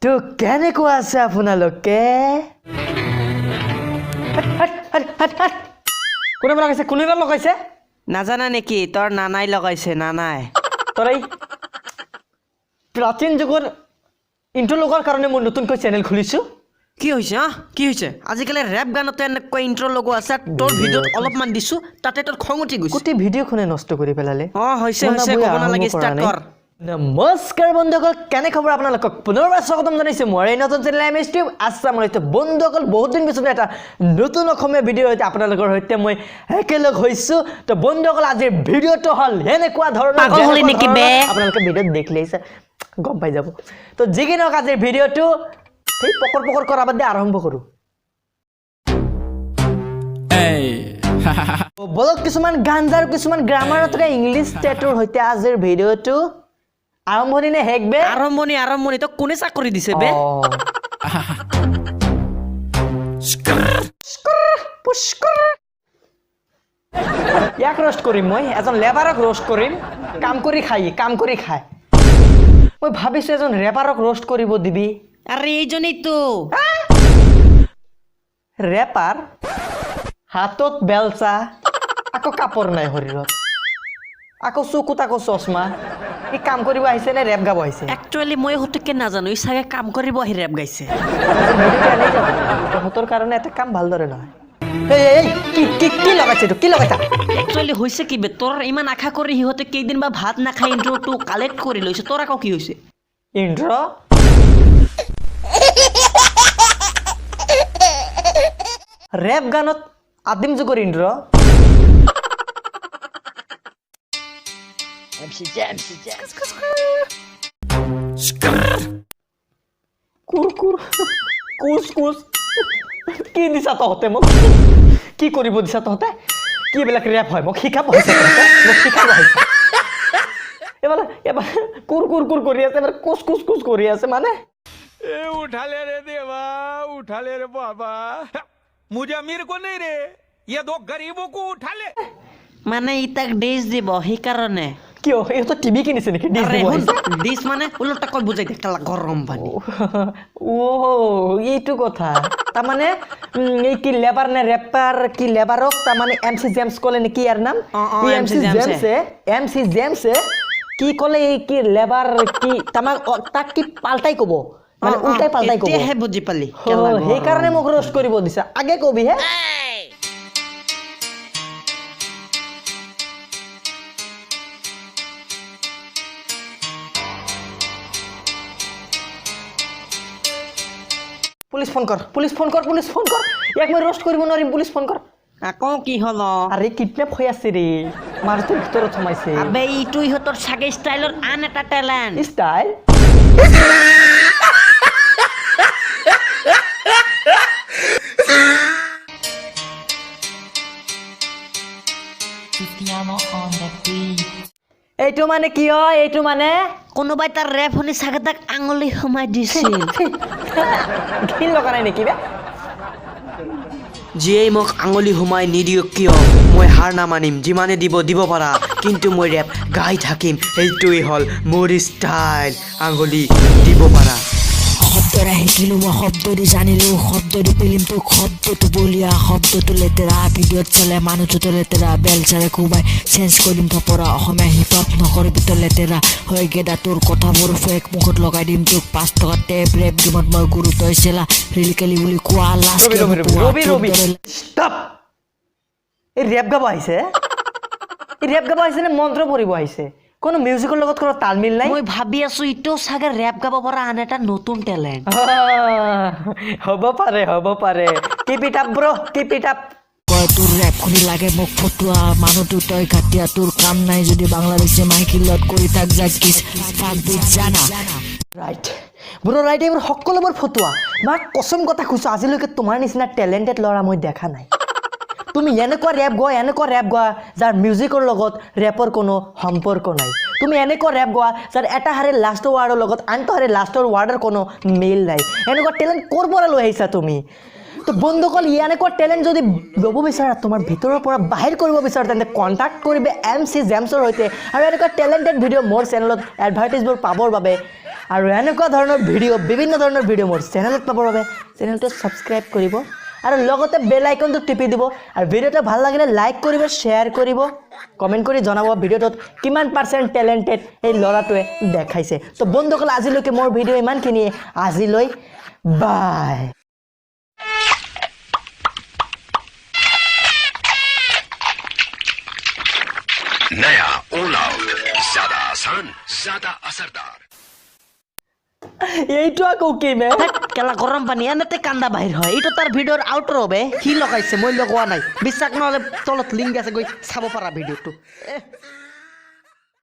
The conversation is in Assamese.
তো কেনেকুৱা আছে আপোনালোকে? হাত, হাত, হাত, হাত, হাত। কোনে লগাইছে? কোনে লগাইছে? নাজানা নেকি? তোৰ নানাই লগাইছে, নানাই। তোৰ এই প্ৰাচীন যুগৰ ইণ্ট্ৰ লগোৱাৰ কাৰণে মই নতুনকৈ চেনেল খুলিছোঁ। কি হৈছে? অ, কি হৈছে? আজিকালি ৰেপ গানতে এনেকুৱা ইণ্ট্ৰ লগোৱা আছে। তোৰ ভিডিঅ'ত অলপমান দিছোঁ, তাতে তোৰ খং উঠি গৈছে। গোটেই ভিডিঅ'খনে নষ্ট কৰি পেলালে। অ, হৈছে। মই হৈছে নাবৈ ক'ব আৰম্ভ নালাগে, কৰা ষ্টাৰ্ট নাই। কৰ। নমস্কাৰ বন্ধুসকল, কেনে খবৰ? আপোনালোকক পুনৰবাৰ স্বাগতম জনাইছোঁ মোৰ এই নতুন channel M S tube Assam. বন্ধুসকল, বহুত দিন পিছত এটা নতুন অসমীয়া ভিডিঅ'ৰ সৈতে আপোনালোকৰ সৈতে মই একেলগ হৈছোঁ। তো বন্ধুসকল, আজিৰ ভিডিঅ'টো হ'ল এনেকুৱা ধৰণৰ পাগল হলি যেনেকুৱা নেকি বে? ধৰণৰ আপোনালোকে ভিডিঅ'ত দেখিলেই গম পাই যাব। তো যি কি নহওক, আজিৰ ভিডিঅ'টো সেই পকৰ পকৰ কৰা বাদ দি আৰম্ভ কৰোঁ। বলক, কিছুমান গাঞ্জাৰ কিছুমান গ্ৰামাৰত থকা ইংলিছ টেটুৰ সৈতে আজিৰ ভিডিঅ'টো আৰম্ভণি নে শেষ বে? আৰম্ভণি, আৰম্ভণি। তোক কোনে চাকৰি দিছে বে? পুষ্কৰ। ইয়াক ৰ'ষ্ট কৰিম মই, এজন লেবাৰক ৰ'ষ্ট কৰিম। কাম কৰি খাই, কাম কৰি খায়। মই ভাবিছোঁ এজন ৰেপাৰক ৰ'ষ্ট কৰিব দিবি। আৰে, এইজনেই তো ৰেপাৰ, হাতত বেলচা, আকৌ কাপোৰ নাই শৰীৰত, আকৌ চকুত আকৌ চশমা। ই কাম কৰিব আহিছে নে ৰেপ গাব আহিছে? একচুৱেলি মই সঠিককে নাজানো, ই চাগে কাম কৰিব আহি ৰেপ গাইছে। ভিডিঅ'টো এনেই যাব। তহঁতৰ কাৰণে এটা কাম ভালদৰে নহয়। এই এই, এই, কি কি কি লগাইছে এইটো? কি লগাইছা? একচুৱেলি হৈছে কি বে, তোৰ ইমান আশা কৰি সিহঁতে কেইদিন বা ভাত নাখাই ইণ্ট্ৰটো কালেক্ট কৰি লৈছে, তোৰ আকৌ কি হৈছে? ইন্ট্ৰ ৰেপ গানত আদিম যুগৰ ইন্ট্ৰ। কুৰ কুৰ কুচ কুচ, কি দিছা তহঁতে মোক? কি কৰিব দিছা তহঁতে? কি এইবিলাক ৰেপ হয়? মোক শিকাব আহিছা তহঁতে? মোক শিকাব আহিছা? এবাৰ এবাৰ কুৰ কুৰ কুৰ কৰি আছে, এবাৰ কুচ কুচ কুচ কৰি আছে মানে। ए उठा ले रे देवा, उठा ले रे बाबा, मुझे अमीर को नहीं रे, ये दो गरीबों को उठा ले। মানে ই তাক ডিছ দিব সেইকাৰণে। কিয়, ইহঁতৰ টিভি কিনিছে নেকি ডিছ আৰে দিব শুন, আহিছে? ডিছ মানে ওলোটাকৈ বুজাই দে, কেলা গৰম পানী। অ', এইটো কথা। তাৰমানে এই কি লেবাৰ নে ৰেপাৰ কি লেবাৰক, তাৰমানে এম চি জেমছ ক'লে নেকি ইয়াৰ নাম? অ, এই এম MC C জেমছে। জেমছে, এম চি জেমছে কি ক'লে? এই কি লেবাৰ কি, তাৰমানে তাক কি পাল্টাই ক'ব, মানে উল্টাই পাল্টাই ক'ব। এতিয়াহে বুজি পালি? অ, কেলা গৰম। সেইকাৰণে মোক ৰ'ষ্ট কৰিব দিছা। আগে কবি হে। পুলিচ ফোন কৰ, পুলিচ ফোন কৰ, পুলিচ ফোন কৰ। ইয়াক মই ৰ'ষ্ট কৰিব নোৱাৰিম, পুলিচ ফোন কৰ। আকৌ কি হ'ল? আৰে, কিডনেপ হৈ আছে ৰে, মানুহটোৰ ভিতৰত সোমাইছে। আবে, ইটো ইহঁতৰ চাগে ষ্টাইলৰ আন এটা টেলেণ্ট। ষ্টাইল? এইটো মানে কি হয়? এইটো মানে কোনোবাই তাৰ ৰেপ শুনি চাগে তাক আঙুলি সোমাই দিছিল। ঘিণ লগা নাই নেকি বে? যিয়েই মোক আঙুলি সোমাই নিদিয়ক কিয়, মই হাৰ নামানিম। যিমানে দিব দিব পাৰা, কিন্তু মই ৰেপ গাই থাকিম। সেইটোৱেই হ'ল মোৰ ষ্টাইল, আঙুলি দিব পাৰা। শব্দৰে শিকিলো মই, শব্দ দি জানিলো, শব্দ দি পেলিম তোক। শব্দটো বলিয়া, শব্দটো লেতেৰা, ভিডিঅ'ত চলে মানুহটো লেতেৰা। বেলচাৰে কোবাই চেঞ্জ কৰিম থপৰা। অসমীয়া হিপ হপ নকৰিবি তই লেতেৰা হৈ গেদা, তোৰ কথাবোৰ ফেক, মুখত লগাই দিম তোক 5 টকা টেপ। ৰেপ গেমত মই গুৰু, তই চেলা, ৰিলিকেলি বুলি কোৱা লাজ ৰবি কিয় ৰবি ৰবি নোপোৱা? ৰবি তোৰ ৰবি দৰে ষ্টপ। এই ৰেপ গাব আহিছে? এই ৰেপ গাব আহিছে নে মন্ত্ৰ পঢ়িব আহিছে? কোনো মিউজিকৰ লগত কোনো তালমিল নাই। মই ভাবি আছো, ইটো চাগে ৰেপ গাব পৰা আন এটা নতুন টেলেণ্ট। হ'ব পাৰে, হ'ব পাৰে। Keep it up bro, keep it up. কয় তোৰ ৰেপ শুনি লাগে মোক ফটুৱা, মানুহটো তই ঘাটিয়া। তোৰ কাম নাই যদি বাংলাদেশী মাইকী লগত কৰি থাক যা কিছ, ফাক বিট জানা। ৰাইট ব্ৰ, ৰাইট। এইবোৰ সকলোবোৰ ফটুৱা। মাক কচম কথা কৈছোঁ, আজিলৈকে তোমাৰ নিচিনা টেলেণ্টেড ল'ৰা মই দেখা নাই। তুমি এনেকুৱা ৰেপ গোৱা, এনেকুৱা ৰেপ গোৱা যাৰ মিউজিকৰ লগত ৰেপৰ কোনো সম্পৰ্ক নাই। তুমি এনেকুৱা ৰেপ গোৱা যাৰ এটা শাৰীৰ লাষ্টৰ ৱাৰ্ডৰ লগত আনটো শাৰীৰ লাষ্টৰ ৱাৰ্ডৰ কোনো মিল নাই। এনেকুৱা টেলেণ্ট ক'ৰ পৰা লৈ আহিছা তুমি? তো বন্ধুসকল, এনেকুৱা টেলেণ্ট যদি ল'ব বিচাৰা, তোমাৰ ভিতৰৰ পৰা বাহিৰ কৰিব বিচাৰা, তেন্তে কণ্টেক্ট কৰিবে এম চি জেমছৰ সৈতে। আৰু এনেকুৱা টেলেণ্টেড ভিডিঅ' মোৰ চেনেলত এডভাৰ্টাইজবোৰ পাবৰ বাবে আৰু এনেকুৱা ধৰণৰ ভিডিঅ', বিভিন্ন ধৰণৰ ভিডিঅ' মোৰ চেনেলত পাবৰ বাবে চেনেলটো ছাবস্ক্ৰাইব কৰিব আৰু লগতে বেল আইকনটো টিপি দিব। আৰু ভিডিঅ'টো ভাল লাগিলে লাইক কৰিব, শ্বেয়াৰ কৰিব, কমেণ্ট কৰি জনাব ভিডিঅ'টোত কিমান পাৰ্চেণ্ট টেলেণ্টেড এই ল'ৰাটোৱে দেখাইছে। তো বন্ধুসকল, আজিলৈকে মোৰ ভিডিঅ' ইমানখিনিয়ে। আজিলৈ বাই। नया ऑल आउट, ज्यादा आसान, ज्यादा असरदार। এইটো আকৌ কি বে? কেলা, গৰম পানী এনেতে কান্দা বাহিৰ হয়। এইটো তাৰ ভিডিঅ'ৰ আউটৰ হবে। সি লগাইছে, মই লগোৱা নাই। বিশ্বাস নহ'লে তলত লিংক আছে, গৈ চাব পাৰা ভিডিঅ'টো।